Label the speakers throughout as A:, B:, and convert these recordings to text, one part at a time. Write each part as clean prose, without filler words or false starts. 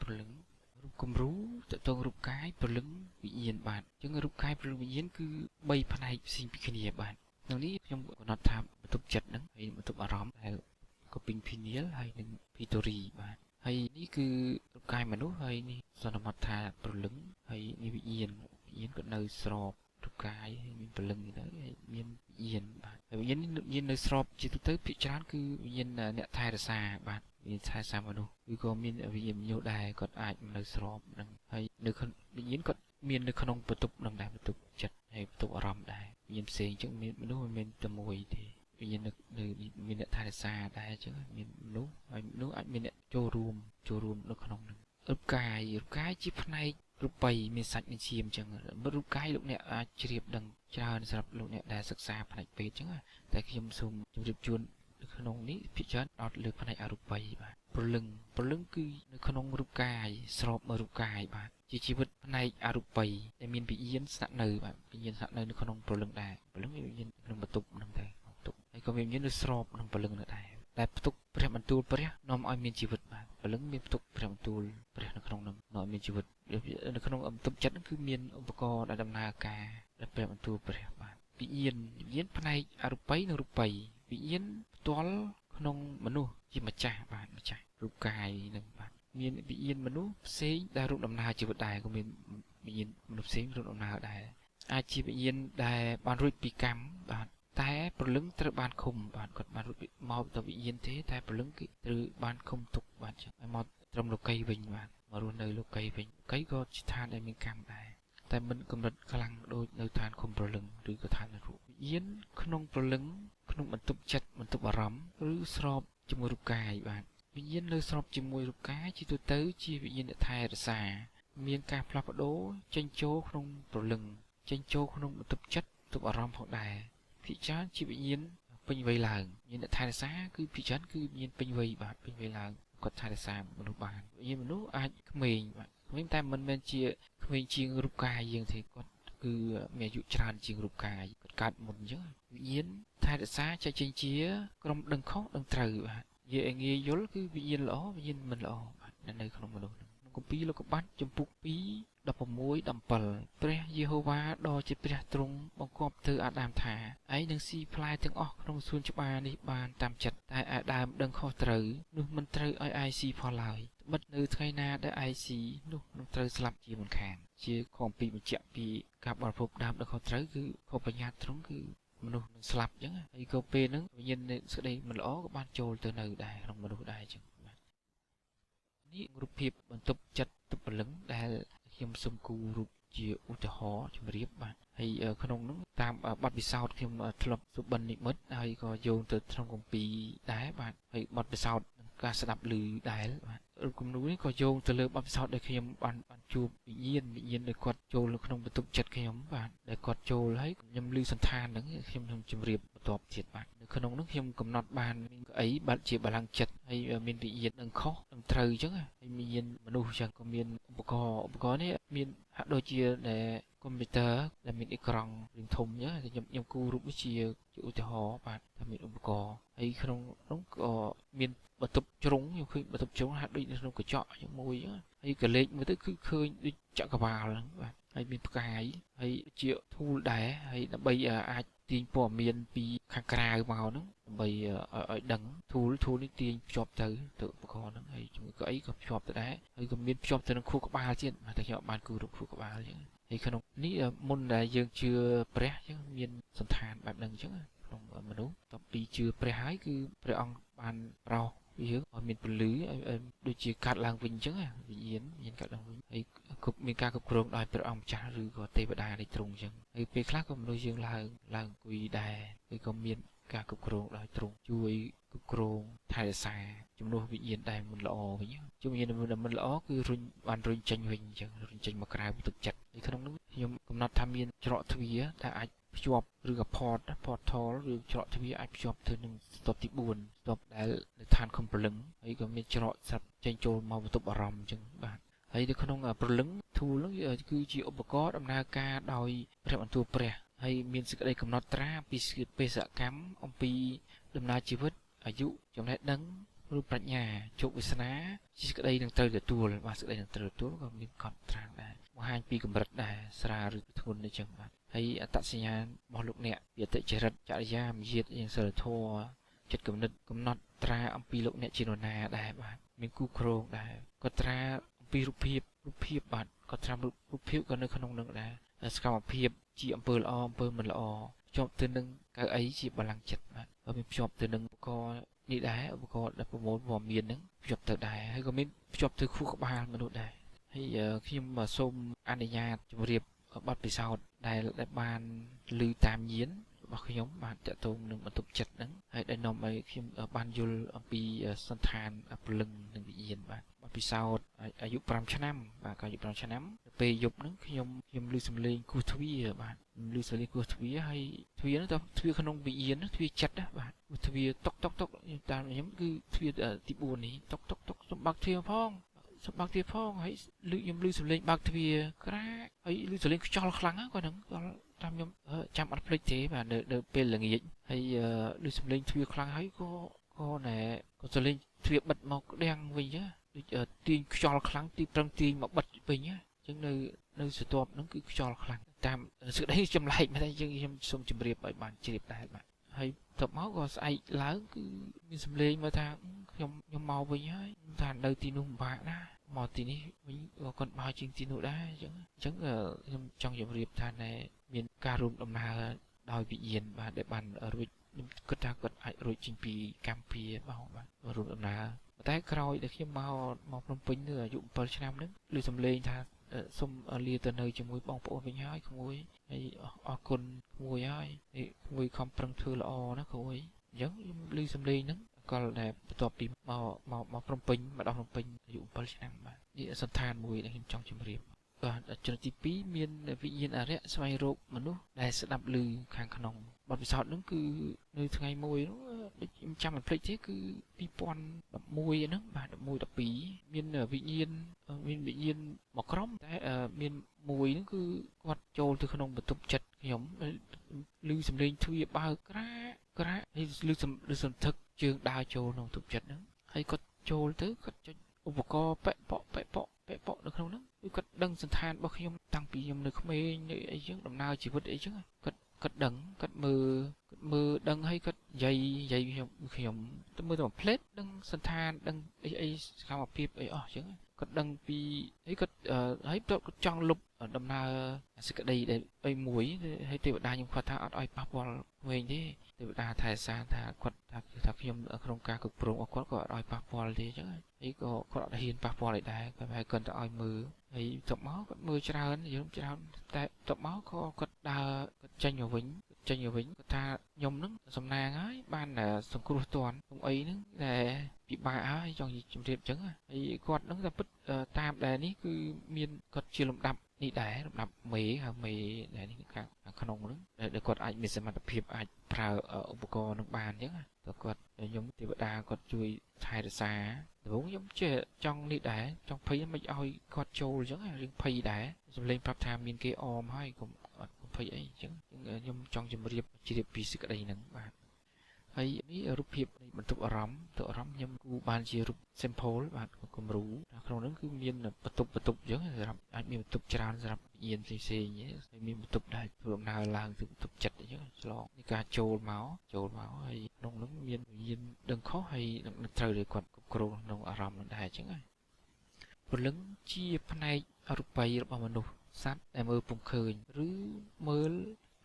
A: ព្រលឹងរូបគំរូតកតងរូបកាយព្រលឹងវិញ្ញាណបាទអញ្ចឹងរូបកាយព្រលឹងវិញ្ញាណគឺ3ផ្នែកផ្សេងពីគ្នាបាទក្នុងនេះខ្ញុំកំណត់ថាបន្ទប់ចិត្តហ្នឹងហើយបន្ទប់អារម្មណ៍ដែលក៏ពេញភីនីលហើយនិងភីតូរីបាទហើយនេះគឺរូបកាយមនុស្សហើយនេះសន្មតថាព្រលឹងហើយនេះវិញ្ញាណវិញ្ញាណក៏នៅស្របរូបកាយហើយមានព្រលឹងទៅហើយមានវិញ្ញាណបាទហើយវិញ្ញាណនេះវិញ្ញាណនៅស្របជាទូទៅភាគច្រើនគឺវិញ្ញាណអ្នកថែរក្សាបាទវិញ្ញាណថែរក្សាមនុស្សឬក៏មានវិញ្ញាណមនុស្សដែរគាត់អាចនៅស្របនឹងហើយនៅក្នុងវិញ្ញាណគាត់មាននៅក្នុងបន្ទប់នឹងដែរបន្ទប់ចិត្តហើយបន្ទប់អារម្មណ៍ដែរវិញ្ញាណផ្សេងអញ្ចឹងមានមនុស្សមិនមែនតែមួយទេវិញ្ញាណនៅមានអ្នកថែរក្សាដែរអញ្ចឹងមានមនុស្សហើយមនុស្សអាចមានអ្នកចូលរួមនៅក្នុងនឹងរូបកាយរូបកាយជាផ្នែករូបិយមានសាច់មានឈាមអញ្ចឹងរូបកាយលោកអ្នកអាចជ្រាបដឹងច្រើនសម្រាប់លោកអ្នកដែលសិក្សាផ្នែកពេទ្យអញ្ចឹងតែខ្ញុំសូមជម្រាបជូននៅក្នុងនេះភាគច្រើនអត់លើផ្នែកអរូបីបាទព្រលឹងព្រលឹងគឺនៅក្នុងរូបកាយស្របមករូបកាយបាទជាជីវិតផ្នែកអរូបីដែលមានវិញ្ញាណស្នាក់នៅបាទវិញ្ញាណស្នាក់នៅនៅក្នុងព្រលឹងដែរព្រលឹងមានវិញ្ញាណក្នុងបន្ទប់ហ្នឹងដែរបន្ទប់ហើយក៏មានវិញ្ញាណនៅស្របក្នុងព្រលឹងនោះដែរដែលផ្ទុកព្រះបន្ទូលព្រះនាំឲ្យមានជីវិតបាទព្រលឹងមានផ្ទុកព្រះបន្ទូលព្រះនៅក្នុងនោះនាំឲ្យមានជីវិតនៅក្នុងបន្ទប់ចិត្តគឺមានឧបករណ៍ដែលដំណើរការដែលព្រះបន្ទូលព្រះបាទវិញ្ញាណវិញ្ញាណផ្នែកអរូបីនិងរូបីវិញ្ញាណផ្ទាល់ក្នុងមនុស្សជាម្ចាស់បាទម្ចាស់រូបកាយនឹងបាទមានវិញ្ញាណមនុស្សផ្សេងដែលរូបដំណើរជីវិតដែរក៏មានវិញ្ញាណមនុស្សផ្សេងរូបដំណើរដែរអាចជាវិញ្ញាណដែលបានរួចពីកម្មបាទតែព្រលឹងត្រូវបានឃុំបាទគាត់បានរួចមកទៅវិញ្ញាណទេតែព្រលឹងគឺត្រូវបានឃុំទុកបាទចឹងឲ្យមកត្រឹមលោកីវិញបាទមករស់នៅលោកីវិញលោកីក៏ជាឋានដែលមានកម្មដែរតែមិនកម្រិតខ្លាំងដូចនៅឋានឃុំព្រលឹងឬក៏ឋាននរកវិញ្ញាណក្នុងព្រលឹងក្នុងបន្ទប់ចិត្តបន្ទប់អារម្មណ៍ឬស្របជាមួយរូបកាយបាទវិញ្ញាណនៅស្របជាមួយរូបកាយជាទូទៅជាវិញ្ញាណថែរក្សាមានការផ្លាស់ប្ដូរចេញចូលក្នុងព្រលឹងចេញចូលក្នុងបន្ទប់ចិត្តបន្ទប់អារម្មណ៍ផងដែរភាគច្រើនជាវិញ្ញាណពេញវ័យឡើងវិញ្ញាណថែរក្សាគឺភាគច្រើនគឺវិញ្ញាណពេញវ័យបាទពេញវ័យឡើងគាត់ថែរក្សាមនុស្សបានវិញ្ញាណមនុស្សអាចក្មេងបាទក្មេងតែមិនមែនជាក្មេងជាងរូបកាយយើងទេគាត់គឺមានអាយុច្រើនជាងរូបកាយគាត់កើតមុនអញ្ចឹងវិញ្ញាណថែរក្សាចែកចេញជាក្រុមដឹងខុសដឹងត្រូវបាទនិយាយឲ្យងាយយល់គឺវិញ្ញាណល្អវិញ្ញាណមិនល្អបាទនៅក្នុងមនុស្សក្នុងគម្ពីរលោកុបាទជំពូក2 16 17ព្រះយេហូវ៉ាដ៏ជាព្រះទ្រង់បង្គាប់ទៅអាដាមថាឯងនឹងស៊ីផ្លែទាំងអស់ក្នុងសួនច្បារនេះបានតាមចិត្តតែអាដាមដឹងខុសត្រូវនោះមិនត្រូវឲ្យឯងស៊ីផលឡើយត្បិតនៅថ្ងៃណាដែលឯងស៊ីនោះនឹងត្រូវស្លាប់ជាមិនខានជាខំពីបញ្ជាក់ពីការបរិភោគដើមដឹងខុសត្រូវគឺខុសបញ្ញត្តិទ្រង់គឺមនុស្សនឹងស្លាប់អញ្ចឹងហើយក៏ពេលហ្នឹងវិញ្ញាណនៃសេចក្តីមិនល្អក៏បានចូលទៅនៅដែរក្នុងមនុស្សដែរអញ្ចឹងបាទនេះរូបភាពបន្ទប់ចិត្តទុព្រលឹងដែលខ្ញុំសូមគូរូបជាឧទាហរណ៍ជម្រាបបាទហើយក្នុងនោះតាមបទពិសោធន៍ខ្ញុំធ្លាប់សុបិននិមិត្តហើយក៏យោងទៅក្នុងគម្ពីរដែរបាទហើយបទពិសោធន៍នឹងការស្ដាប់ឮដែរបាទរូបគំនូរនេះក៏យោងទៅលើបទពិសោធន៍ដែលខ្ញុំបានជួបវិញ្ញាណដែលគាត់ចូលនៅក្នុងបន្ទប់ចិត្តខ្ញុំបាទដែលគាត់ចូលហើយខ្ញុំឮសន្តានហ្នឹងខ្ញុំនឹងជម្រាបបន្ទាប់ទៀតបាទនៅក្នុងនោះខ្ញុំកំណត់បានមានកៅអីបាទជាបលាំងចិត្តហើយមានវិញ្ញាណនឹងខុសនឹងត្រូវអញ្ចឹងហើយមានមនុស្សអញ្ចឹងក៏មានឧបករណ៍នេះមានហាក់ដូចជាដែលកុំព្យូទ័រដែលមានអេក្រង់រាងធំអញ្ចឹងខ្ញុំគូររូបនេះជាឧទាហរណ៍បាទថាមានឧបករណ៍ហើយក្នុងនោះក៏មានបន្ទប់ជ្រុងខ្ញុំឃើញបន្ទប់ជ្រុងហាក់ដូចនៅក្នុងកញ្ចក់មួយអញ្ចឹងហើយកលេចមើលទៅគឺឃើញដូចចក្រវាលហ្នឹងបាទហើយមានផ្កាយហើយជាធូលដែរហើយដើម្បីអាចទាញព័ត៌មានពីខាងក្រៅមកហ្នឹងដើម្បីឲ្យដឹងធូលនេះទាញភ្ជាប់ទៅឧបករណ៍ហ្នឹងហើយជាមួយកៅអីក៏ភ្ជាប់ទៅដែរហើយក៏មានភ្ជាប់ទៅនឹងខួរក្បាលទៀតតែខ្ញុំបានគូរូបខួរក្បាលអញ្ចឹងហើយក្នុងនេះមុនដែលយើងជឿព្រះអញ្ចឹងមានសន្តានបែបហ្នឹងអញ្ចឹងក្នុងមនុស្សតពីជឿព្រះហើយគឺព្រះអង្គបានប្រោសយើងឲ្យមានពលឺឲ្យដូចជាកាត់ឡើងវិញអញ្ចឹងវិញ្ញាណកាត់ឡើងវិញហើយគ្រប់មានការគ្រប់គ្រងដោយព្រះអង្គម្ចាស់ឬក៏ទេវតានៃទ្រង់អញ្ចឹងហើយពេលខ្លះក៏មនុស្សយើងឡើងអង្គុយដែរហើយក៏មានការគ្រប់គ្រងដោយទ្រង់ជួយគ្រប់គ្រងថែរក្សាជំនួសវិញ្ញាណដែលមិនល្អវិញជំវិញ្ញាណដែលមិនល្អគឺរុញបានរុញចេញវិញអញ្ចឹងរុញចេញមកក្រៅបន្ទប់ចិត្តហើយក្នុងនោះខ្ញុំកំណត់ថាមានច្រកទ្វារដែលអាចភ្ជាប់ឬក៏ portal ឬច្រកទ្វារអាចភ្ជាប់ទៅនឹងស្ទាប់ទី4ស្ទាប់ដែលនៅឋានឃុំព្រលឹងហើយក៏មានច្រកស្រាប់ចេញចូលមកបន្ទប់អារម្មណ៍អញ្ចឹងបាទហើយនៅក្នុងព្រលឹង tool ហ្នឹងគឺជាឧបករណ៍ដំណើរការដោយព្រះបន្ទូលព្រះហើយមានសេចក្តីកំណត់ត្រាពីបេសកកម្មអំពីដំណើរជីវិតអាយុចំណេះដឹង រូបប្រាជ្ញាជោគវាសនាជាសេចក្តីនឹងត្រូវទទួលបាទសេចក្តីនឹងត្រូវទទួលក៏មានកត់ត្រាងដែរបង្ហាញពីកម្រិតដែរស្រាលឬធ្ងន់អញ្ចឹងបាទហើយអត្តសញ្ញាណរបស់លោកអ្នកពីអតិចរិតចរិយាមយាទយ៉ាងសិលធម៌ចិត្តគំនិតកំណត់ត្រាអំពីលោកអ្នកជានរណាដែរបាទមានគូគ្រងដែរក៏ត្រាអំពីរូបភាពបាទក៏ត្រារូបភាពក៏នៅក្នុងនឹងដែរសកម្មភាពជាអំពើល្អអំពើមិនល្អភ្ជាប់ទៅនឹងកៅអីជាបលាំងចិត្តបាទក៏មានភ្ជាប់ទៅនឹងឧបករណ៍នេះដែរឧបករណ៍ដែលប្រមូលព័ត៌មានហ្នឹងភ្ជាប់ទៅដែរហើយក៏មានភ្ជាប់ទៅខួរក្បាលមនុស្សដែរហើយខ្ញុំសូមអនុញ្ញាតជម្រាបបទពិសោធន៍ដែលបានឮតាមញាណរបស់ខ្ញុំបាទតកតងនឹងបន្ទប់ចិត្តហ្នឹងហើយដែលនាំឲ្យខ្ញុំបានយល់អំពីសន្តានព្រលឹងនិងវិញ្ញាណបាទបទពិសោធន៍អាយុ5ឆ្នាំបាទក៏អាយុ5ឆ្នាំពេលយប់ហ្នឹងខ្ញុំឮសំឡេងគោះទ្វារបាទឮសំឡេងគោះទ្វារហើយទ្វារហ្នឹងទៅទ្វារក្នុងវិញ្ញាណទ្វារចិត្តណាបាទទ្វារតុកតុកតុកតាមខ្ញុំគឺទ្វារទី4នេះតុកតុកតុកសូមបើកទ្វារផងសូមបើកទ្វារផងហើយឮខ្ញុំឮសំឡេងបើកទ្វារក្រាកហើយឮសំឡេងខ្យល់ខ្លាំងហ្នឹងគាត់ហ្នឹងតាមខ្ញុំចាំអត់ភ្លេចទេបាទនៅពេលល្ងាចហើយឮសំឡេងទ្វារខ្លាំងហើយក៏ណែក៏សំឡេងទ្វារបិទមកក្តាំងវិញណាដូចទាញខ្យល់ខ្លាំងទីប្រឹងទាញមកបិទវិញណាអញ្ចឹងនៅស្រទាប់ហ្នឹងគឺខ្យល់ខ្លាំងតាមសេចក្តីចម្លែកមែនទេយើងខ្ញុំសូមជម្រាបឲ្យបានជ្រាបដែរបាទហើយទៅមកក៏ស្អែកឡើងគឺមានសំឡេងមកថាខ្ញុំមកវិញហើយថានៅទីនោះពិបាកណាស់មកទីនេះវិញក៏គាត់បើជាងទីនោះដែរអញ្ចឹងខ្ញុំចង់ជម្រាបថាណែមានការរួមដំណើរដោយវិញ្ញាណបាទដែលបានរួចខ្ញុំគិតថាគាត់អាចរួចចេញពីកម្ពុជាបាទរួមដំណើរតែក្រោយដែលខ្ញុំមកភ្នំពេញនៅអាយុ7ឆ្នាំហ្នឹងឮសំឡេងថាសូមលាទៅនៅជាមួយបងប្អូនវិញហើយក្មួយហើយអរគុណក្មួយហើយក្មួយខំប្រឹងធ្វើល្អណាក្មួយអញ្ចឹងខ្ញុំឮសំឡេងហ្នឹងក៏ដែលបន្ទាប់ពីមកភ្នំពេញមកដល់ភ្នំពេញអាយុ7ឆ្នាំបាទនេះសន្តានមួយដែលខ្ញុំចង់ជម្រាបបាទចំណុចទី2មានវិញ្ញាណអរិយស្វែងរកមនុស្សដែលស្ដាប់ឮខាងក្នុងបទពិសោធន៍ហ្នឹងគឺនៅថ្ងៃមួយនោះដូចខ្ញុំចាំមិនភ្លេចទេគឺ2011ហ្នឹងបាទ11 12មានវិញ្ញាណមួយក្រុមតែមានមួយហ្នឹងគឺគាត់ចូលទៅក្នុងបន្ទប់ចិត្តខ្ញុំឮសំឡេងទ្វារបើកក្រាក្រាហើយឮសន្ធឹកជើងដើរចូលក្នុងបន្ទប់ចិត្តហ្នឹងហើយគាត់ចូលទៅគាត់ចុចឧបករណ៍ប៉ែប៉ប៉ែប៉ប៉ែប៉នៅក្នុងហ្នឹងគឺគាត់ដឹងសន្តានរបស់ខ្ញុំតាំងពីខ្ញុំនៅក្មេងនៅអីចឹងដំណើរជីវិតអីចឹងគាត់ដឹងគាត់មើលដឹងហើយគាត់និយាយខ្ញុំទៅមើលទៅផ្លេតដឹងសន្តានដឹងអីសកម្មភាពអីអស់ចឹងគាត់ដឹងពីហើយគាត់ហើយគាត់ចង់លុបដំណើរសេចក្តីដែលអីមួយហើយទេវតាខ្ញុំគាត់ថាអត់ឲ្យប៉ះពាល់ក្មេងទេទេវតាថែសារថាគាត់ថាខ្ញុំក្នុងការគ្រប់គ្រងរបស់គាត់ក៏អត់ឲ្យប៉ះពាល់ទេចឹងហើយក៏គាត់អត់ហ៊ានប៉ះពាល់អីដែរគាត់ហើយគាត់ទៅឲ្យមើលហើយទៅមកគាត់មើលច្រើនយើងច្រើនតែទៅមកក៏គាត់ដើរគាត់ចេញមកវិញគាត់ថាខ្ញុំនឹងសំណាងហើយបានសង្គ្រោះទាន់ខ្ញុំអីហ្នឹងតែពិបាកហើយចង់ជម្រាបចឹងហើយគាត់នឹងតែពិតតាមដែរនេះគឺមានគាត់ជាលំដាប់នេះដែរលំដាប់មេហៅមេដែលនេះខាងក្នុងហ្នឹងដែលគាត់អាចមានសមត្ថភាពអាចប្រើឧបករណ៍នឹងបានចឹងតែគាត់ខ្ញុំទេវតាគាត់ជួយថែរក្សាដំបូងខ្ញុំចេះចង់នេះដែរចង់ភ័យមិនឲ្យគាត់ចូលចឹងរឿងភ័យដែរសំឡេងប្រាប់ថាមានគេអមហើយកុំអត់ភ័យអីចឹងខ្ញុំចង់ជម្រាបជ្រាបពីសេចក្តីហ្នឹងបាទហើយនេះរូបភាពនៃបន្ទប់អារម្មណ៍ទៅអារម្មណ៍ខ្ញុំគូបានជារូប simple បាទគំរូក្នុងហ្នឹងគឺមានបន្ទប់អញ្ចឹងសម្រាប់អាចមានបន្ទប់ច្រើនសម្រាប់វិញ្ញាណផ្សេងៗហើយមានបន្ទប់ដែលធ្វើដំណើរឡើងទៅបន្ទប់ចិត្តអញ្ចឹងឆ្លងនៃការចូលមកហើយក្នុងហ្នឹងមានវិញ្ញាណដឹងខុសហើយនឹងត្រូវដែលគាត់គ្រប់គ្រងក្នុងអារម្មណ៍នឹងដែរអញ្ចឹងហើយព្រលឹងជាផ្នែកអរូបីរបស់មនុស្សសត្វដែលមើលពុំឃើញឬមើល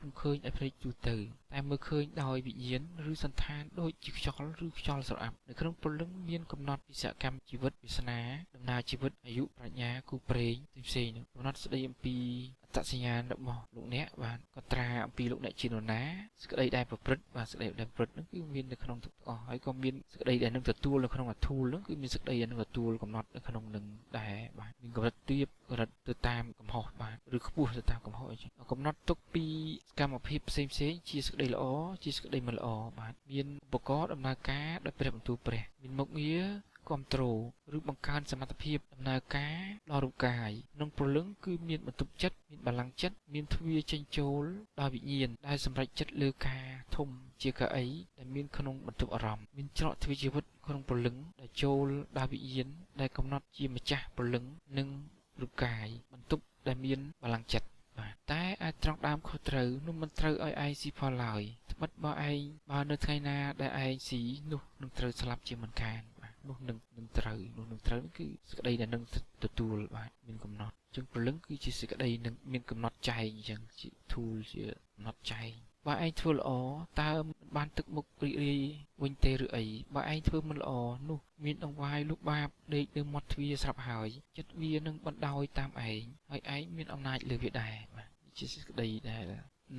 A: ពុំឃើញដោយភ្នែកទូទៅតែមើលឃើញដោយវិញ្ញាណឬសន្តានដូចជាខ្យល់ឬខ្យល់ស្រអាប់នៅក្នុងព្រលឹងមានកំណត់វិសកម្មជីវិតវាសនាដំណើរជីវិតអាយុប្រាជ្ញាគូព្រេងផ្សេងៗកំណត់ស្ដីអំពីអត្តសញ្ញាណរបស់លោកអ្នកបាទក៏ត្រាអំពីលោកអ្នកជានរណាសេចក្តីដែលប្រព្រឹត្តបាទសេចក្តីដែលប្រព្រឹត្តហ្នឹងគឺមាននៅក្នុងទាំងអស់ហើយក៏មានសេចក្តីដែលនឹងទទួលនៅក្នុងអាធូលហ្នឹងគឺមានសេចក្តីដែលនឹងទទួលកំណត់នៅក្នុងនឹងដែរបាទមានកម្រិតទាបកម្រិតទៅតាមកំហុសបាទឬខ្ពស់ទៅតាមកំហុសអីចឹងកំណត់ទុកពីសកម្មភាពផ្សេងៗជាសេចក្តីល្អជាសេចក្តីមិនល្អបាទមានឧបករណ៍ដំណើរការដោយព្រះបន្ទូលព្រះមានមុខងារគ្រប់គ្រងឬបង្កើនសមត្ថភាពដំណើរការដល់រូបកាយក្នុងព្រលឹងគឺមានបន្ទប់ចិត្តមានបល្ល័ង្កចិត្តមានទ្វារចេញចូលដោយវិញ្ញាណដែលសម្រេចចិត្តលើការធំជាកៅអីដែលមានក្នុងបន្ទប់អារម្មណ៍មានច្រកទ្វារជីវិត ក្នុងព្រលឹងដែលចូលដល់វិញ្ញាណដែលកំណត់ជាម្ចាស់ព្រលឹងនិងរូបកាយបន្ទប់ដែលមានបលាំងចិត្តបាទតែអាចត្រង់ដើមខុសត្រូវនោះមិនត្រូវឲ្យឯងស៊ីផលឡើយត្បិតបើឯងបើនៅថ្ងៃណាដែលឯងស៊ីនោះនឹងត្រូវស្លាប់ជាមិនខានបាទនោះនឹងត្រូវនោះនឹងត្រូវគឺសេចក្តីដែលនឹងទទួលបាទមានកំណត់ចឹងព្រលឹងគឺជាសេចក្តីនឹងមានកំណត់ចែងអញ្ចឹងជា tool ជាកំណត់ចែងបើឯងធ្វើល្អតើមិនបានទឹកមុខរីករាយវិញទេឬអីបើឯងធ្វើមិនល្អនោះមានដង្វាយលុបបាបដេកនៅមាត់ទ្វារស្រាប់ហើយចិត្តវានឹងបណ្ដោយតាមឯងហើយឯងមានអំណាចលើវាដែរបាទជាសេចក្តីដែល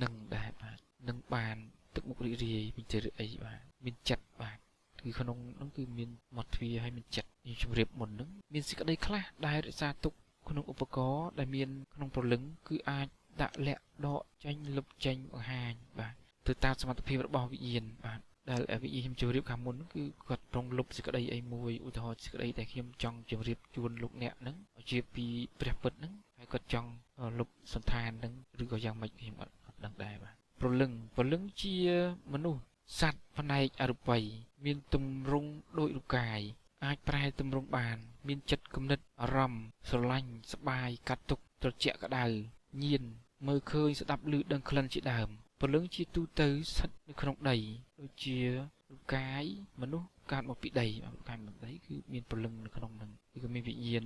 A: នឹងដែរបាទនឹងបានទឹកមុខរីករាយវិញទេឬអីបាទមានចិត្តបាទគឺក្នុងនោះគឺមានមាត់ទ្វារហើយមានចិត្តខ្ញុំជម្រាបមុននឹងមានសេចក្តីខ្លះដែលរក្សាទុកក្នុងឧបករណ៍ដែលមានក្នុងព្រលឹងគឺអាចដាក់លាក់ដកចេញលុបចេញបង្ហាញបាទទៅតាមសមត្ថភាពរបស់វិញ្ញាណបាទដែលវិញ្ញាណខ្ញុំជម្រាបខាងមុនគឺគាត់ត្រង់លុបសេចក្តីអីមួយឧទាហរណ៍សេចក្តីដែលខ្ញុំចង់ជម្រាបជូនលោកអ្នកហ្នឹងឲ្យជាពីព្រះពិតហ្នឹងហើយគាត់ចង់លុបសន្តានហ្នឹងឬក៏យ៉ាងម៉េចខ្ញុំអត់ដឹងដែរបាទព្រលឹងជាមនុស្សសត្វផ្នែកអរូបីមានទម្រង់ដូចរូបកាយអាចប្រែទម្រង់បានមានចិត្តគំនិតអារម្មណ៍ស្រឡាញ់សប្បាយកាត់ទុកត្រជាក់ក្តៅញៀនមើលឃើញស្ដាប់ឮដឹងក្លិនជាដើមព្រលឹងជាទូទៅស្ថិតនៅក្នុងដីដូចជារូបកាយមនុស្សកើតមកពីដីរូបកាយមកដីគឺមានព្រលឹងនៅក្នុងហ្នឹងគឺក៏មានវិញ្ញាណ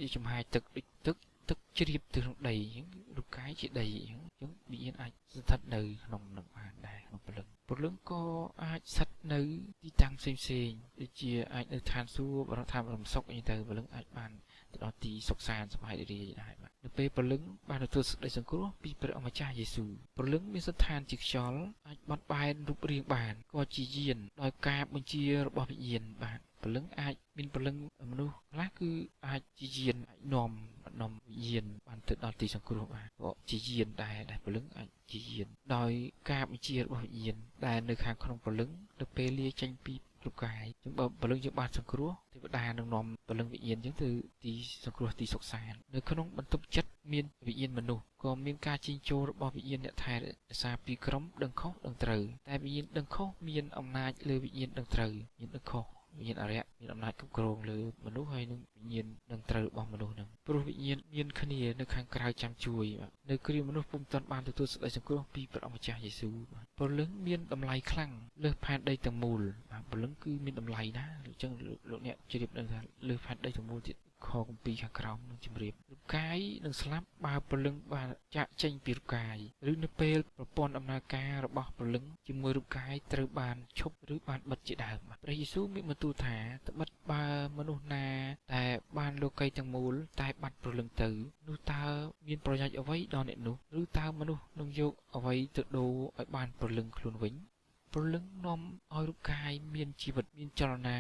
A: ជាចំហាយទឹកដូចទឹកជ្រាបទៅក្នុងដីអញ្ចឹងរូបកាយជាដីអញ្ចឹងវិញ្ញាណអាចស្ថិតនៅក្នុងនឹងបានដែរក្នុងព្រលឹងក៏អាចស្ថិតនៅទីតាំងផ្សេងៗដូចជាអាចនៅឋានសួគ៌បរឋានបរមសុខអីទៅព្រលឹងអាចបានទៅដល់ទីសុខសាន្តសប្បាយរីករាយដែរបាទនៅពេលព្រលឹងបានទទួលសេចក្តីសង្គ្រោះពីព្រះអម្ចាស់យេស៊ូវព្រលឹងមានស្ថានជាខ្យល់អាចបត់បែនរូបរាងបានក៏ជាយានដោយការបញ្ជារបស់វិញ្ញាណបាទព្រលឹងអាចមានព្រលឹងមនុស្សខ្លះគឺអាចជាយានអាចនាំវិញ្ញាណបានទៅដល់ទីសង្គ្រោះបាទក៏ជាយានដែរដែលព្រលឹងអាចជាយានដោយការបញ្ជារបស់វិញ្ញាណដែលនៅខាងក្នុងព្រលឹងនៅពេលលាចេញពីរូបកាយចឹងបើព្រលឹងយើងបានសង្គ្រោះទេវតានឹងនាំព្រលឹងវិញ្ញាណចឹងទៅទីសង្គ្រោះទីសុខសាន្តនៅក្នុងបន្ទប់ចិត្តមានវិញ្ញាណមនុស្សក៏មានការចេញចូលរបស់វិញ្ញាណអ្នកថែរក្សាពីក្រុមដឹងខុសដឹងត្រូវតែវិញ្ញាណដឹងខុសមានអំណាចលើវិញ្ញាណដឹងត្រូវវិញ្ញាណដឹងខុសវិញ្ញាណអរិយមានអំណាចគ្រប់គ្រងលើមនុស្សហើយនឹងវិញ្ញាណដឹងត្រូវរបស់មនុស្សហ្នឹងព្រោះវិញ្ញាណមានគ្នានៅខាងក្រៅចាំជួយបាទនៅគ្រាមនុស្សពុំទាន់បានទទួលសេចក្តីសង្គ្រោះពីព្រះអម្ចាស់យេស៊ូវបាទព្រលឹងមានតម្លៃខ្លាំងលើសផែនដីទាំងមូលបាទព្រលឹងគឺមានតម្លៃណាស់អញ្ចឹងលោកអ្នកជ្រាបដឹងថាលើសផែនដីទាំងមូលទៀតខគម្ពីរខាងក្រោមនឹងជម្រាបរូបកាយនឹងស្លាប់បើព្រលឹងបានចាក់ចេញពីរូបកាយឬនៅពេលប្រព័ន្ធដំណើរការរបស់ព្រលឹងជាមួយរូបកាយត្រូវបានឈប់ឬបានបិទជាដើមព្រះយេស៊ូវមានបន្ទូលថាត្បិតបើមនុស្សណាតែបានលោកីទាំងមូលតែបាត់ព្រលឹងទៅនោះតើមានប្រយោជន៍អ្វីដល់អ្នកនោះឬតើមនុស្សនឹងយកអ្វីទៅដូរឲ្យបានព្រលឹងខ្លួនវិញព្រលឹងនាំឲ្យរូបកាយមានជីវិតមានចលនា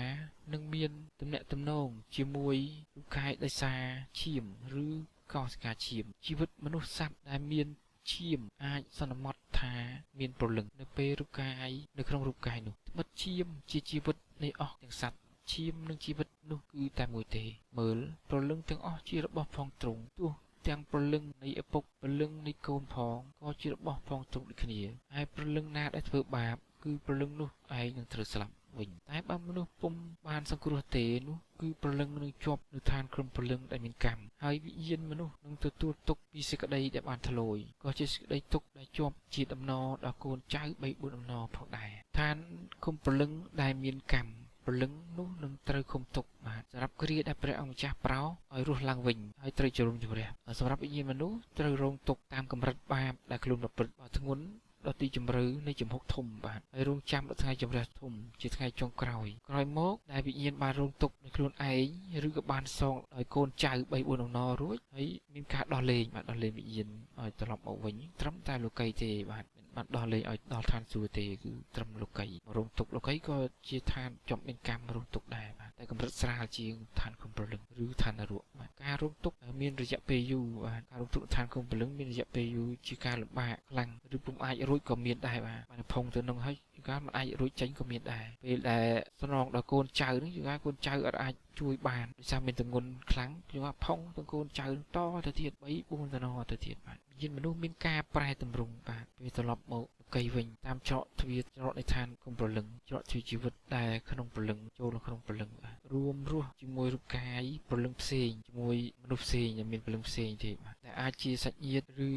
A: និងមានទំនាក់ទំនងជាមួយរូបកាយដោយសារឈាមឬកោសិកាឈាមជីវិតមនុស្សសត្វដែលមានឈាមអាចសន្មតថាមានព្រលឹងនៅពេលរូបកាយនៅក្នុងរូបកាយនោះត្បិតឈាមជាជីវិតនៃអស់ទាំងសត្វឈាមនិងជីវិតនោះគឺតែមួយទេមើលព្រលឹងទាំងអស់ជារបស់ផងទ្រង់ទោះទាំងព្រលឹងនៃឪពុកព្រលឹងនៃកូនផងក៏ជារបស់ផងទ្រង់ដូចគ្នាហើយព្រលឹងណាដែលធ្វើបាបគឺព្រលឹងនោះឯងនឹងត្រូវស្លាប់វិញតែបើមនុស្សពុំបានសង្គ្រោះទេនោះគឺព្រលឹងនឹងជាប់នៅឋានក្រុមព្រលឹងដែលមានកម្មហើយវិញ្ញាណមនុស្សនឹងទទួលទុក្ខពីសេចក្តីដែលបានធ្លយក៏ជាសេចក្តីទុក្ខដែលជាប់ជាដំណរដល់កូនចៅ3 4ដំណរផងដែរឋានគុំព្រលឹងដែលមានកម្មព្រលឹងនោះនឹងត្រូវឃុំទុកបាទសម្រាប់គ្រាដែលព្រះអង្គម្ចាស់ប្រោសឲ្យរស់ឡើងវិញហើយត្រូវជំនុំជម្រះសម្រាប់វិញ្ញាណមនុស្សត្រូវរងទុក្ខតាមកម្រិតបាបដែលខ្លួនប្រព្រឹត្តបើធ្ងន់ដល់ទីជម្រៅនៃចំហុកធំបាទហើយរងចាំដល់ថ្ងៃជម្រះធំជាថ្ងៃចុងក្រោយក្រោយមកដែលវិញ្ញាណបានរងទុក្ខនៅខ្លួនឯងឬក៏បានសងឲ្យកូនចៅ3 4ដំណររួចហើយមានការដោះលែងបាទដោះលែងវិញ្ញាណឲ្យត្រឡប់មកវិញត្រឹមតែលោកីទេបាទបានដោះលែងឲ្យដល់ឋានសួគ៌ទេគឺត្រឹមលោកីរងទុក្ខលោកីក៏ជាឋានជាប់មានកម្មរងទុក្ខដែរបាទតែកម្រិតស្រាលជាងឋានគុំព្រលឹងឬឋាននរកបាទការរងទុក្ខមានរយៈពេលយូរបាទការរងទុក្ខឋានគុំព្រលឹងមានរយៈពេលយូរជាការលំបាកខ្លាំងឬពុំអាចរួចក៏មានដែរបាទបានផុងទៅនឹងហើយ ជួនកាលមិនអាចរួចចេញក៏មានដែរពេលដែលស្នងដល់កូនចៅហ្នឹងជួនកាលកូនចៅអត់អាចជួយបានដោយសារមានទម្ងន់ខ្លាំងជួនកាលផុងទាំងកូនចៅតទៅទៀត3 4តំណទៅទៀតបាទវិញ្ញាណមនុស្សមានការប្រែទម្រង់បាទពេលត្រឡប់មកកីវិញតាមច្រកទ្វារច្រកនៃឋានគុំព្រលឹងច្រកទ្វារជីវិតដែលក្នុងព្រលឹងចូលក្នុងព្រលឹងបាទរួមរស់ជាមួយរូបកាយព្រលឹងផ្សេងជាមួយមនុស្សផ្សេងដែលមានព្រលឹងផ្សេងទេបាទដែលអាចជាសាច់ញាតិឬ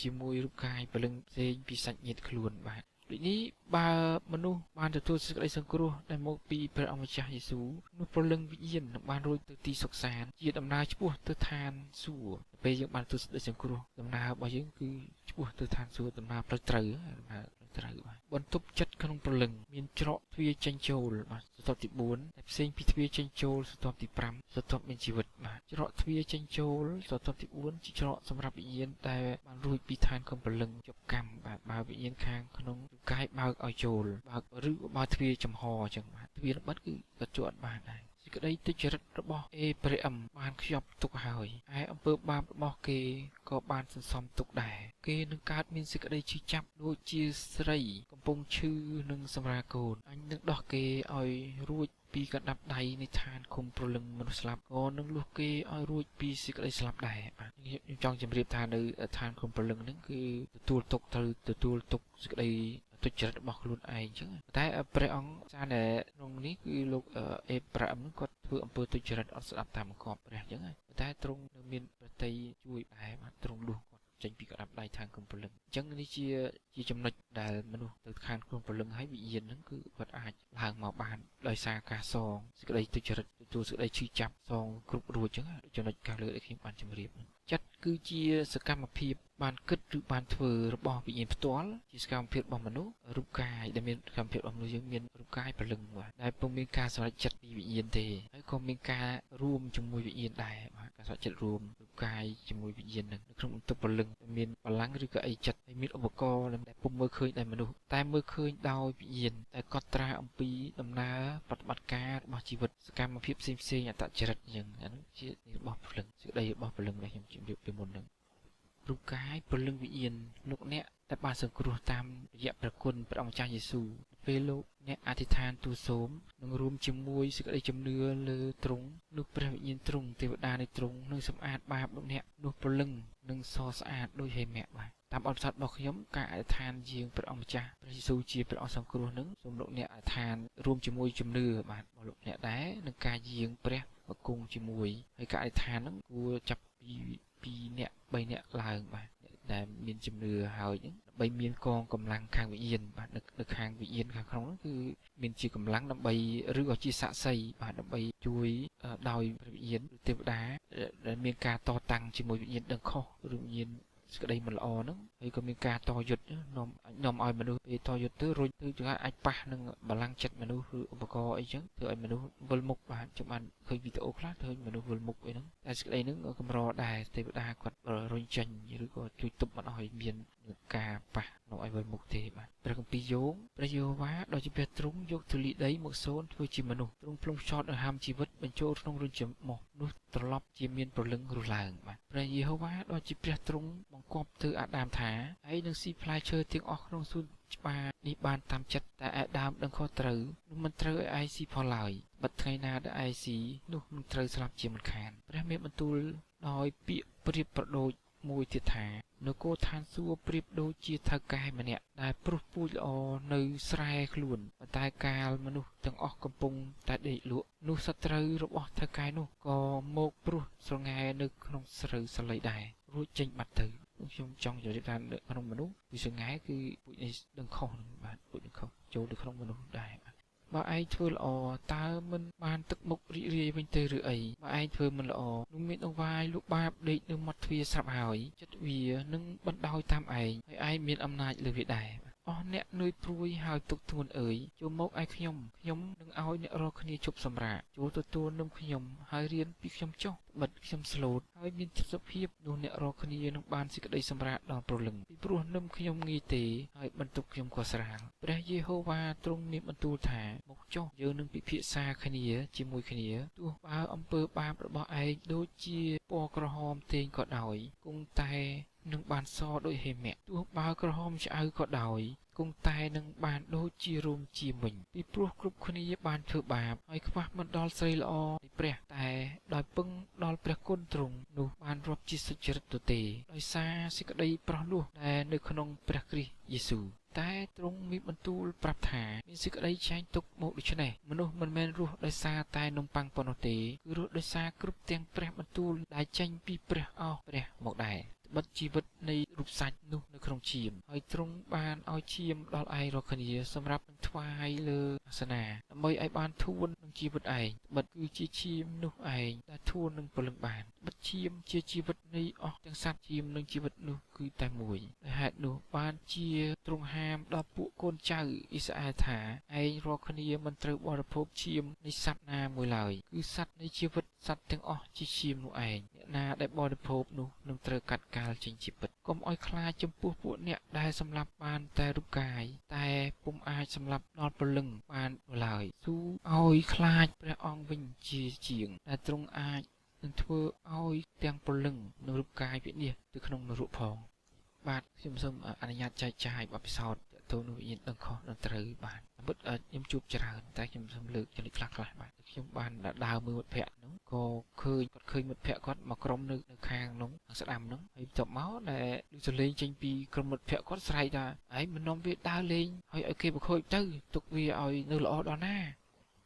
A: ជាមួយរូបកាយព្រលឹងផ្សេងពីសាច់ញាតិខ្លួនបាទដូចនេះបើមនុស្សបានទទួលសេចក្តីសង្គ្រោះដែលមកពីព្រះអង្គម្ចាស់យេស៊ូវនោះព្រលឹងវិញ្ញាណនឹងបានរួចទៅទីសុខសាន្តជាដំណើរឆ្ពោះទៅឋានសួគ៌ពេលយើងបានទទួលសេចក្តីសង្គ្រោះដំណើររបស់យើងគឺឆ្ពោះទៅឋានសួគ៌ដំណើរផ្លូវត្រូវដំណើរផ្លូវត្រូវបាទបន្ទប់ចិត្តក្នុងព្រលឹងមានច្រកទ្វារចេញចូលបាទស្រទាប់ទី4តែផ្សេងពីទ្វារចេញចូលស្រទាប់ទី5ស្រទាប់មានជីវិតបាទច្រកទ្វារចេញចូលស្រទាប់ទី4ជាច្រកសម្រាប់វិញ្ញាណដែលបានរួចពីឋានកំព្រលឹងជប់កម្មបាទបើវិញ្ញាណខាងក្នុងកាយបើកឲ្យចូលបើកឬបើទ្វារចំហអញ្ចឹងបាទទ្វារបិទគឺក៏ជួអត់បានដែរសេចក្តីទុច្ចរិតរបស់អេប្រាអឹមបានខ្ចប់ទុកហើយឯអំពើបាបរបស់គេក៏បានសន្សំទុកដែរគេនឹងកើតមានសេចក្តីឈឺចាប់ដូចជាស្រីកំពុងឈឺនឹងសម្រាលកូនអញនឹងដោះគេឲ្យរួចពីកណ្ដាប់ដៃនៃឋានឃុំព្រលឹងមនុស្សស្លាប់ក៏នឹងលួសគេឲ្យរួចពីសេចក្តីស្លាប់ដែរបាទខ្ញុំចង់ជម្រាបថានៅឋានឃុំព្រលឹងហ្នឹងគឺទទួលទុកត្រូវទទួលទុកសេចក្តីទុច្ចរិតរបស់ខ្លួនឯងអញ្ចឹងតែព្រះអង្គសារនៅក្នុងនេះគឺលោកអេប្រាអឹមគាត់ធ្វើអំពើទុច្ចរិតអត់ស្ដាប់តាមបង្គាប់ព្រះអញ្ចឹងតែទ្រង់នៅមានប្រតិយជួយដែរបាទទ្រង់លួសគាត់ចេញពីកណ្ដាប់ដៃឋានគុំព្រលឹងអញ្ចឹងនេះជាចំណុចដែលមនុស្សទៅខាងគុំព្រលឹងហើយវិញ្ញាណហ្នឹងគឺគាត់អាចឡើងមកបានដោយសារការសងសេចក្តីទុច្ចរិតទទួលសេចក្តីឈឺចាប់សងគ្រប់រួចអញ្ចឹងចំណុចខាងលើដែលខ្ញុំបានជម្រាបចិត្តគឺជាសកម្មភាពបានគិតឬបានធ្វើរបស់វិញ្ញាណផ្ទាល់ជាសកម្មភាពរបស់មនុស្សរូបកាយដែលមានសកម្មភាពរបស់មនុស្សយើងមានរូបកាយព្រលឹងបាទដែលពុំមានការសម្រេចចិត្តពីវិញ្ញាណទេហើយក៏មានការរួមជាមួយវិញ្ញាណដែរបាទការសម្រេចចិត្តរួមរូបកាយជាមួយវិញ្ញាណនឹងនៅក្នុងបន្ទប់ព្រលឹងមានបលាំងឬក៏អីចិត្តហើយមានឧបករណ៍ដែលពុំមើលឃើញដោយមនុស្សតែមើលឃើញដោយវិញ្ញាណតែកត់ត្រាអំពីដំណើរបប្រតិបត្តិការរបស់ជីវិតសកម្មភាពផ្សេងៗអត្តចរិតអញ្ចឹងអានោះជារបស់ព្រលឹងសេចក្តីរបស់ព្រលឹងដែលខ្ញុំជម្រាបពីមុនហ្នឹងរូបកាយព្រលឹងវិញ្ញាណលោកអ្នកដែលបានសង្គ្រោះតាមរយៈព្រះគុណព្រះអង្គម្ចាស់យេស៊ូវពេលលោកអ្នកអធិដ្ឋានទូលសូមនឹងរួមជាមួយសេចក្តីជំនឿលើទ្រង់នោះព្រះវិញ្ញាណទ្រង់ទេវតានៃទ្រង់នឹងសម្អាតបាបលោកអ្នកនោះព្រលឹងនឹងសស្អាតដូចហេមៈបាទតាមបទពិសោធន៍របស់ខ្ញុំការអធិដ្ឋានយាងព្រះអង្គម្ចាស់ព្រះយេស៊ូវជាព្រះអង្គសង្គ្រោះនឹងសូមលោកអ្នកអធិដ្ឋានរួមជាមួយជំនឿបាទរបស់លោកអ្នកដែរនឹងការយាងព្រះបង្គង់ជាមួយហើយការអធិដ្ឋាននឹងគួរចាប់ពី2នាក់3នាក់ឡើងបាទដែលមានជំនឿហើយហ្នឹងដើម្បីមានកងកម្លាំងខាងវិញ្ញាណបាទនៅខាងវិញ្ញាណខាងក្នុងហ្នឹងគឺមានជាកម្លាំងដើម្បីឬក៏ជាសាក្សីបាទដើម្បីជួយដោយព្រះវិញ្ញាណឬទេវតាដែលមានការតតាំងជាមួយវិញ្ញាណដឹងខុសឬវិញ្ញាណសេចក្តីមិនល្អហ្នឹងហើយក៏មានការតយុទ្ធនាំឲ្យមនុស្សពេលតយុទ្ធទៅរុញទៅចង្ហាអាចប៉ះនឹងបលាំងចិត្តមនុស្សឬឧបករណ៍អីចឹងធ្វើឲ្យមនុស្សវិលមុខបាទខ្ញុំបានឃើញវីដេអូខ្លះឃើញមនុស្សវិលមុខអីហ្នឹងតែសេចក្តីហ្នឹងកម្រដែរទេវតាគាត់រុញចេញឬក៏ជួយទប់មិនឲ្យមានការប៉ះនាំឲ្យវិលមុខទេបាទព្រះគម្ពីរយោងព្រះយេហូវ៉ាដ៏ជាព្រះទ្រង់យកធូលីដីមកសូនធ្វើជាមនុស្សទ្រង់ភ្លុងខ្យល់ដង្ហើមជីវិតបញ្ចូលក្នុងរន្ធច្រមុះនោះត្រឡប់ជាមានព្រលឹងរស់ឡើងបាទព្រះយេហូវ៉ាដ៏ជាព្រះទ្រង់បង្គាប់ទៅអាដាមថាឯងនឹងស៊ីផ្លែឈើទាំងអស់ក្នុងសួនច្បារនេះបានតាមចិត្តតែឯដើមដឹងខុសត្រូវនោះមិនត្រូវឲ្យឯងស៊ីផលឡើយបិទថ្ងៃណាដែលឯងស៊ីនោះនឹងត្រូវស្លាប់ជាមិនខានព្រះមានបន្ទូលដោយពាក្យប្រៀបប្រដូចមួយទៀតថានគរឋានសួគ៌ប្រៀបដូចជាថៅកែម្នាក់ដែលព្រុសពូជល្អនៅស្រែខ្លួនប៉ុន្តែកាលមនុស្សទាំងអស់កំពុងតែដេកលក់នោះសត្រូវរបស់ថៅកែនោះក៏មកព្រុសស្រងែនៅក្នុងស្រូវសាលីដែររួចចេញបាត់ទៅខ្ញុំចង់ជម្រាបថាក្នុងមនុស្សពីស្រងែគឺពូជនេះដឹងខុសនឹងបាទពូជដឹងខុសចូលទៅក្នុងមនុស្សដែរបើឯងធ្វើល្អតើមិនបានទឹកមុខរីករាយវិញទេឬអីបើឯងធ្វើមិនល្អនោះមានដង្វាយលក់បាបដេកនៅមាត់ទ្វារស្រាប់ហើយចិត្តវានឹងបណ្ដោយតាមឯងហើយឯងមានអំណាចលើវាដែរអស់អ្នកនឿយព្រួយហើយទុកធ្ងន់អើយចូលមកឯខ្ញុំខ្ញុំនឹងឲ្យអ្នករាល់គ្នាជប់សម្រាកចូលទទួលនឹមខ្ញុំហើយរៀនពីខ្ញុំចុះបិទខ្ញុំស្លូតហើយមានចិត្តសុភាពនោះអ្នករាល់គ្នានឹងបានសេចក្តីសម្រាកដល់ព្រលឹងពីព្រោះនឹមខ្ញុំងាយទេហើយបន្ទុកខ្ញុំក៏ស្រាលព្រះយេហូវ៉ាទ្រង់មានបន្ទូលថាមក ចុះយើងនឹងពិភាក្សាគ្នាជាមួយគ្នាទោះបើអំពើបាបរបស់ឯងដូចជាពណ៌ក្រហមទេងក៏ដោយគង់តែនឹងបានសដូចហេមៈទោះបើក្រហមឆ្អៅក៏ដោយគង់តែនឹងបានដូចជារោមជាវិញពីព្រោះគ្រប់គ្នាបានធ្វើបាបហើយខ្វះមិនដល់ស្រីល្អនៃព្រះតែដោយពឹងដល់ព្រះគុណទ្រង់នោះបានរាប់ជាសុចរិតទទេដោយសារសេចក្តីប្រោះលោះដែលនៅក្នុងព្រះគ្រីស្ទយេស៊ូវតែទ្រង់មានបន្ទូលប្រាប់ថាមានសេចក្តីចែងទុកមកដូច្នេះមនុស្សមិនមែនរស់ដោយសារតែនំប៉័ងប៉ុណ្ណោះទេគឺរស់ដោយសារគ្រប់ទាំងព្រះបន្ទូលដែលចេញពីព្រះអស់ព្រះមកដែរបិទជីវិតនៃរូបសាច់នោះនៅក្នុងឈាមហើយទ្រង់បានឲ្យឈាមដល់ឯងរាល់គ្នាសម្រាប់នឹងថ្វាយលើអាសនាដើម្បីឲ្យបានធួននឹងជីវិតឯងបិទគឺជាឈាមនោះឯងដែលធួននឹងព្រលឹងបានបិទឈាមជាជីវិតនៃអស់ទាំងសត្វឈាមនិងជីវិតនោះគឺតែមួយដោយហេតុនោះបានជាទ្រង់ហាមដល់ពួកកូនចៅអ៊ីស្រាអែលថាឯងរាល់គ្នាមិនត្រូវបរិភោគឈាមនៃសត្វណាមួយឡើយគឺសត្វនៃជីវិតសត្វទាំងអស់ជាឈាមនោះឯងអ្នកណាដែលបរិភោគនោះនឹងត្រូវកាត់កាលចេញជាពិតកុំឲ្យខ្លាចចំពោះពួកអ្នកដែលសម្លាប់បានតែរូបកាយតែពុំអាចសម្លាប់ដល់ព្រលឹងបានឡើយស៊ូឲ្យខ្លាចព្រះអង្គវិញជាជាងដែលទ្រង់អាចនឹងធ្វើឲ្យទាំងព្រលឹងនិងរូបកាយវិនាសទៅក្នុងនរកផងបាទខ្ញុំសូមអនុញ្ញាតចែកចាយបទពិសោធន៍ទាក់ទងនឹងវិញ្ញាណដឹងខុសដឹងត្រូវបាទពិតខ្ញុំជួបច្រើនតែខ្ញុំសូមលើកចំណុចខ្លះៗបាទខ្ញុំបានដើរមើលមិត្តភ័ក្តិហ្នឹងក៏ឃើញគាត់ឃើញមិត្តភ័ក្តិគាត់មកក្រុមនៅខាងនោះខាងស្ដាំហ្នឹងហើយបន្ទាប់មកដែលឮសំឡេងចេញពីក្រុមមិត្តភ័ក្តិគាត់ស្រែកថាឯងមិននាំវាដើរលេងហើយឲ្យគេប្រខូចទៅទុកវាឲ្យនៅល្អដល់ណា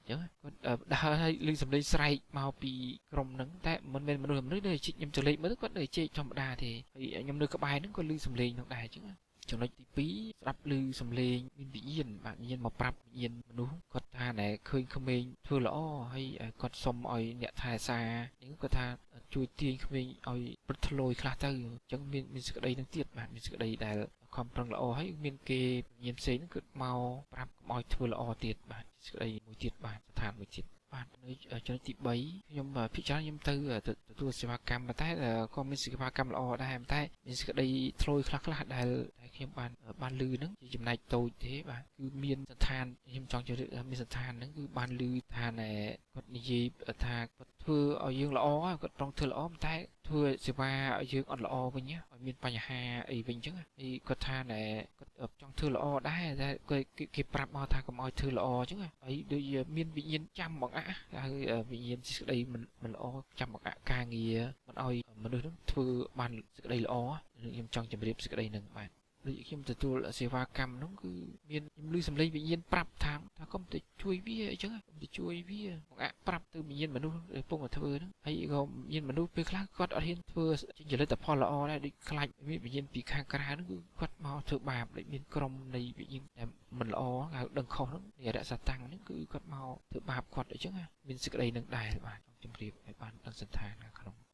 A: អញ្ចឹងគាត់ដើរឲ្យឮសំឡេងស្រែកមកពីក្រុមហ្នឹងតែមិនមែនមនុស្សនៅជីកខ្ញុំទៅលេខមើលគាត់នៅជែកធម្មតាទេហើយខ្ញុំនៅក្បែរហ្នឹងក៏ឮសំឡេងហ្នឹងដែរអញ្ចឹងចំណុចទី2ស្ដាប់ឮសំឡេងមានវិញ្ញាណបាទវិញ្ញាណមកប្រាប់វិញ្ញាណមនុស្សគាត់ថាណែឃើញក្មេងធ្វើល្អហើយគាត់សុំឲ្យអ្នកថែសារនេះគាត់ថាជួយទាញក្មេងឲ្យព្រឹត្តធ្លយខ្លះទៅអញ្ចឹងមានសេចក្តីនឹងទៀតបាទមានសេចក្តីដែលខំប្រឹងល្អហើយមានគេវិញ្ញាណផ្សេងហ្នឹងគឺមកប្រាប់កុំឲ្យធ្វើល្អទៀតបាទសេចក្តីមួយទៀតបាទស្ថានមួយទៀតបាទនៅចំណុចទី3ខ្ញុំភាគច្រើនខ្ញុំទៅទទួលសេវាកម្មតែក៏មានសេវាកម្មល្អដែរតែមានសេចក្តីធ្លយខ្លះៗដែលខ្ញុំបានឮហ្នឹងជាចំណែកតូចទេបាទគឺមានស្ថានខ្ញុំចង់ជម្រាបថាមានស្ថានហ្នឹងគឺបានឮថាណែគាត់និយាយថាគាត់ធ្វើឲ្យយើងល្អគាត់ប្រងធ្វើល្អតែធ្វើសេវាឲ្យយើងអត់ល្អវិញឲ្យមានបញ្ហាអីវិញអញ្ចឹងហើយគាត់ថាណែគាត់ចង់ធ្វើល្អដែរតែគេប្រាប់មកថាកុំឲ្យធ្វើល្អអញ្ចឹងហើយដូចមានវិញ្ញាណចាំបង្អាក់ហើយវិញ្ញាណសេចក្តីមិនល្អចាំបង្អាក់ការងារមិនឲ្យមនុស្សហ្នឹងធ្វើបានសេចក្តីល្អខ្ញុំចង់ជម្រាបសេចក្តីហ្នឹងបាទដូចខ្ញុំទទួលសេវាកម្មហ្នឹងគឺមានខ្ញុំឮសំឡេងវិញ្ញាណប្រាប់ថាកុំទៅជួយវាអញ្ចឹងកុំទៅជួយវាបង្អាក់ប្រាប់ទៅវិញ្ញាណមនុស្សដែលកំពុងតែធ្វើហ្នឹងហើយក៏មានមនុស្សពេលខ្លះគាត់អត់ហ៊ានធ្វើចេញផលិតផលល្អដែរដូចខ្លាចមានវិញ្ញាណពីខាងក្រៅហ្នឹងគឺគាត់មកធ្វើបាបដូចមានក្រុមនៃវិញ្ញាណដែលមិនល្អហៅដឹងខុសហ្នឹងនៃរក្សាតាំងហ្នឹងគឺគាត់មកធ្វើបាបគាត់អញ្ចឹងមានសេចក្តីនឹងដែរបាទចង់ជម្រាបឲ្យបានដឹងសន្តានក្នុង